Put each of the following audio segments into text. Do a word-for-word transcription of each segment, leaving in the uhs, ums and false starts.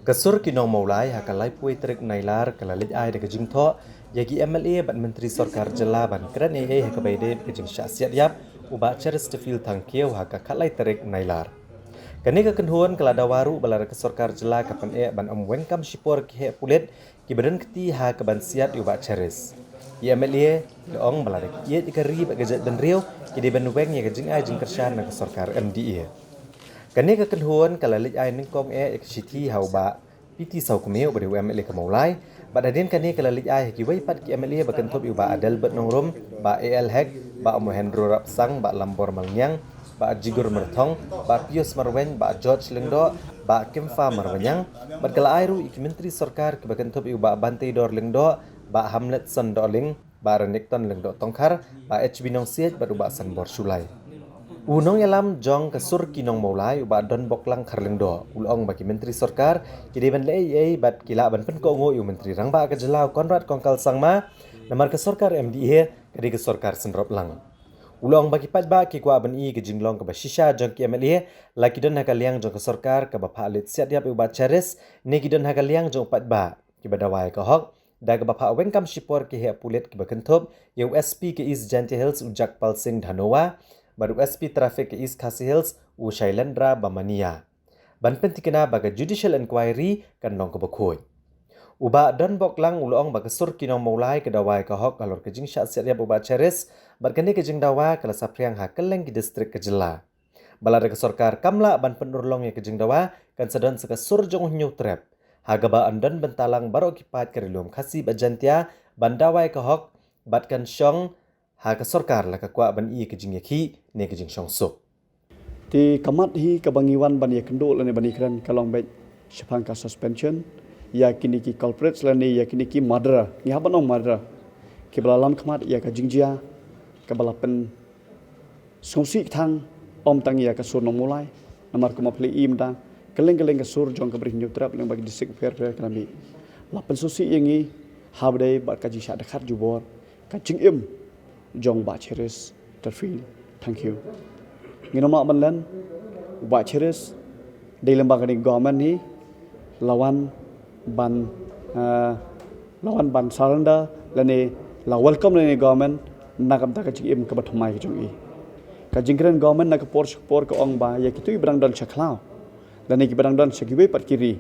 Ka sur ki nong Mawlai ha ka laiphew tarik Nailar ka la leit ai da ka jingthoh ïa ki M L A bad Myntri Sorkar Jylla ban kren ei ei ha kaba ïadei bad ka jingshah siat ïap u Bah Cheristerfield Thangkhiew ha ka khatlai tarik Nailar. Kane ka kynhun ka la dawa ruh ba lada ka Sorkar Jylla ka pyneh ban ym weng kam shipor ki heh pulit kiba don kti ha kaban siat ïa u Bah Cheris. Ki M L A ki la ong ba lada ki ïeit ïa ka ri bad ka jaitbynriew ki dei ban weng ïa ka jingai jingkyrshan na ka sorkar M D A. Kane ka kynhun ka la leit ai nyngkong eh ïa ka shithi ha u Bah P T Sawkmie uba dei u M L A ka Mawlai, bad hadien kane ka la leit ai ha kiwei pat ki M L A ba kynthup ïa u Bah Adelbert Nongrum, Bah A L Hek, Bah Mohendro Rapsang, Bah Lambor Malngiang, Bah Jigur Myrthong, Bah Pius Marwein, Bah George Lyngdoh, Bah Kempha Marbaniang, bad ka la ai ruh ïa ki Myntri Sorkar kiba kynthup ïa u Bah Banteidor Lyngdoh, Bah Hamletson Dohling, Bah Renikton Lyngdoh Tongkhar, Bah H B Nongsiej bad u Bah Sanbor Shullai. U nongïalam jong ka sur ki nong Mawlai u Bah Donboklang Kharlyngdoh u la ong ba ki Myntri Sorkar ki dei ban leh ei ei bad ki lah ban pynkohnguh ïa u Myntri Rangbah ka Jylla u Conrad Kongkal Sangma, namar ka sorkar M D A ka dei ka sorkar synrop lang. U la ong ba ki paidbah ki kwah ban i ka jinglong kaba shisha jong ki M L A, la ki don ha ka liang jong ka sorkar kaba phah leit siat ïap ïa u Bah Cheris, ne ki don ha ka liang jong u paidbah kiba dawa ïa ka hok da kaba phah weng kam shipor ki heh pulit kiba kynthup ïa u S P ka East Jaintia Hills u Jagpal Singh Dhanoa bad u S P Traffic ka East Khasi Hills u Shailendra Bamania, ban pynthikna ba ka judicial inquiry kan long kaba khuid. U Bah Donboklang u la ong ba ka sur ki nong Mawlai ka dawa ïa ka hok halor ka jingshah siat ïap u Bah Cheris, bad kane ka jingdawa ka la saphriang ha kylleng ki distrik ka jylla. Ba lada ka sorkar kam lah ban pynurlong ïa ka jingdawa, kan sa don sa ka sur jong u Hynñiewtrep, ha kaba yn don bynta lang baroh ki paid ka Ri Lum Khasi bad Jaintia ban dawa ïa ka hok, bad kan shong ha ka sorkar la ka kwah ban i ka jingïakhih ne ka jingshongsuk. Te ka mat hi kaba ngi wan ban ïakynduh lane ban ïakren ka long beit shaphang ka suspension ïa kine ki culprits lane ïa kine ki murderer, ngi hap ban ong murderer, kiba la lam khmat ïa ka jingjia kaba la pynsngewsih kthang, ym tang ïa ka sur nong Mawlai, namar kumba phi la i mynta, kylleng kylleng ka sur jong ka Bri Hynñiewtrep lyngba ki distrik pher pher ka la mih. La pynsngewsih ïa ngi ha ba dei bad ka jingshah dkhar jubor ka jingim jong Bah Cheristerfield Thangkhiew. Ngin ym lah ban len, Bah Cheris dei lyngba kane ka government hi la wan ban, eh, la wan ban surrender lane la welcome lane government na ka bynta ka jingim kaba thymmai ka jong i. Ka jingkren government na ka por sha ka por ka ong ba ïa kito kiba dang don sha khlaw lane kiba dang don sha kiwei pat ki ri,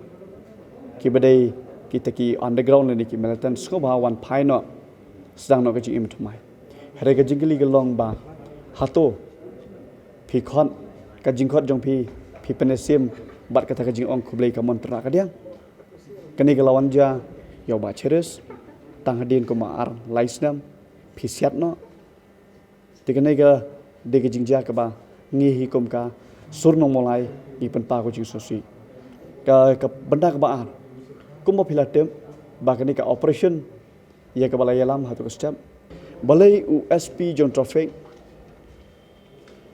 kiba dei kita ki underground lane ki militant, sngewbha wan phai noh sdang noh ka jingim thymmai. Hynrei ka jingkylli ka long ba hato phi khot ka jingkhot jong phi, phi pynïasyriem bad kata ka jingong khublei ka mon tyrwa ka diang? Kane ka la wan jia ïa u Bah Cheris tang hadien kumba ar lai snem, phi siat noh. Te kane ka dei ka jingjia kaba ngi hi kum ka sur nong Mawlai ngi pynpaw ka jingsngewsih. Ka, ka bynta kaba ar, kumba phi la tip ba kane ka operation ïa kaba la ïalam hato ka step, balei u S P jong traffic,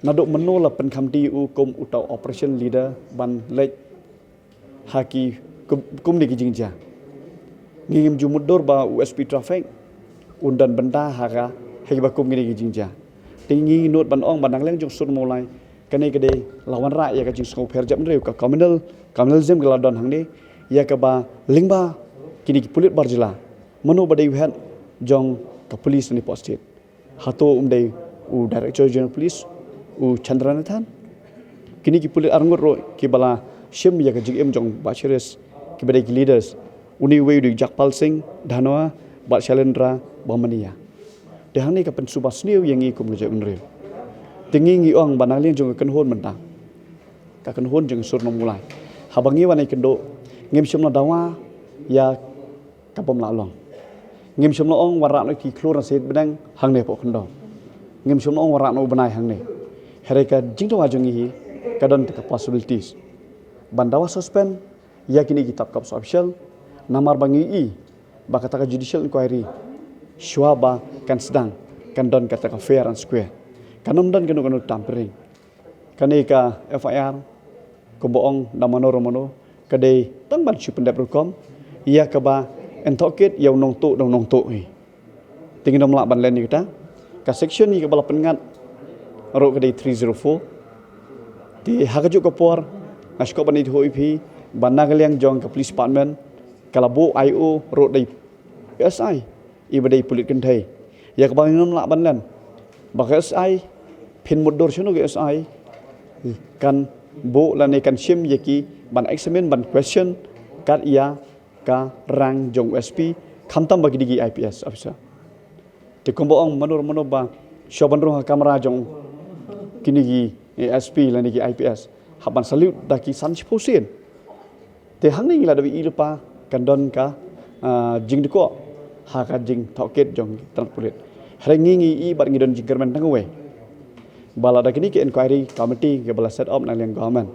naduh mynno la pynkhamti u kum uta u operation leader ban leit ha ki kum, kum kine ki jingjia? Ngi ngim ju mutdur ba u S P traffic un don bynta ha ka, ha kiba kum kine ki jingjia. Te ngi nud ban ong ba na ka liang jong sur Mawlai, kane ka dei la wanrah ïa ka jingsngewpher jaitbynriew, ka communal, communalism ka la don hangne, ïa kaba lyngba kine ki pulit bar jylla, mano ba dei u head jong ka police lane pok state? Hato um dei u Director General Police, u Chandra Nathan? Kine ki pulit arngut ruh kiba la shim ïa ka jingim jong Bah Cheris, kiba dei ki leaders, une uwei u dei u Jagpal Singh Dhanoa bad Shailendra Bamania. Te hangne ka pynsuba sniew ïa ngi kum ka jaitbynriew. Te ngi ngi ong ba na ka liang jong ka kynhun mynta, ka kynhun jong sur nong Mawlai, haba ngi wan ïakynduh, ngim shym la dawa ïa ka bym lah long. Ngim shym la ong wanrah noh ki khlur na sait bneng hangne hapoh khyndew. Ngim shym la ong wanrah noh u bnai hangne. Hynrei ka jingdawa jong ngi hi ka don ka possibilities ban dawa suspend ïa kine ki top cops official, namar ba ngi i ba kata ka judicial inquiry, shuwa ba kan sdang, kan don kata ka fair and square. Kan ym don kano kano tampering. Kane ka F I R, kumba ong da mano re mano, ka dei tang ban shu pyndep rukom ïa kaba yn tohkit ïa u nongtuh da u nongtuh hi. Te ngin ym lah ban len ïa kata. Ka section ïa kaba la pynngat ruh ka dei three zero four. Te ha kajuh ka por nga sngewbha ban ïathuh ïa phi Ba na ka liang jong ka police department ka la buh ïa u ruh da i SI iba dei pulit kynthei. Ïa kaba ngim lah ban len ba ka SI phin mutdur shano ka SI kan buh lane kan shim ïa ki ban examine ban question kat ïa ka rank jong u SP khamtam ba ki dei ki IPS officer. Te kumba ong mano mano ba shu ban rung ha kamra jong kine ki SP lane ki IPS hap ban salute da ki san shiphew sien. Te hangne ngi la dep ïohi lypa kan don ka jingdukor ha ka jingtohkit jong ki tnat pulit. Hynrei ngi ngi ïohi bad ngi don jingkyrmen tang kawei ba lada kine ki inquiry committee kiba la set up na liang government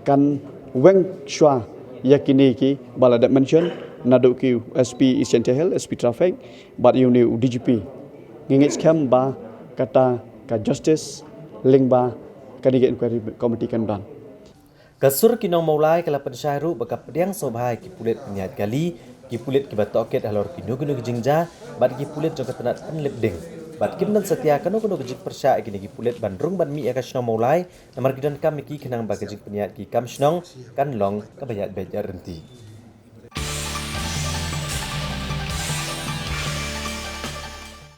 kan weng shuwa ïa kine kiba la dep mention naduh ki SP East Jaintia Hills, SP Traffic bad ïa une u DGP. Ngi ngeit skhem ba kata ka justice lyngba kane ka inquiry committee kan don. Ka sur ki nong Mawlai ka la pynshai ruh ba ka pdiang sngewbha ïa ki pulit pynïaid kali, ki pulit kiba tohkit halor kino kino ki jingjia bad ki pulit jong ka tnat pynlip ding bad kim don satia kano kano ka jingpyrshah ïa kine ki pulit ban rung ban mih ïa ka shnong Mawlai namar ki donkam ïa ki khnang ba ka jingpynïaid ki kam shnong kan long kaba ïaid beit ïaid ryntih.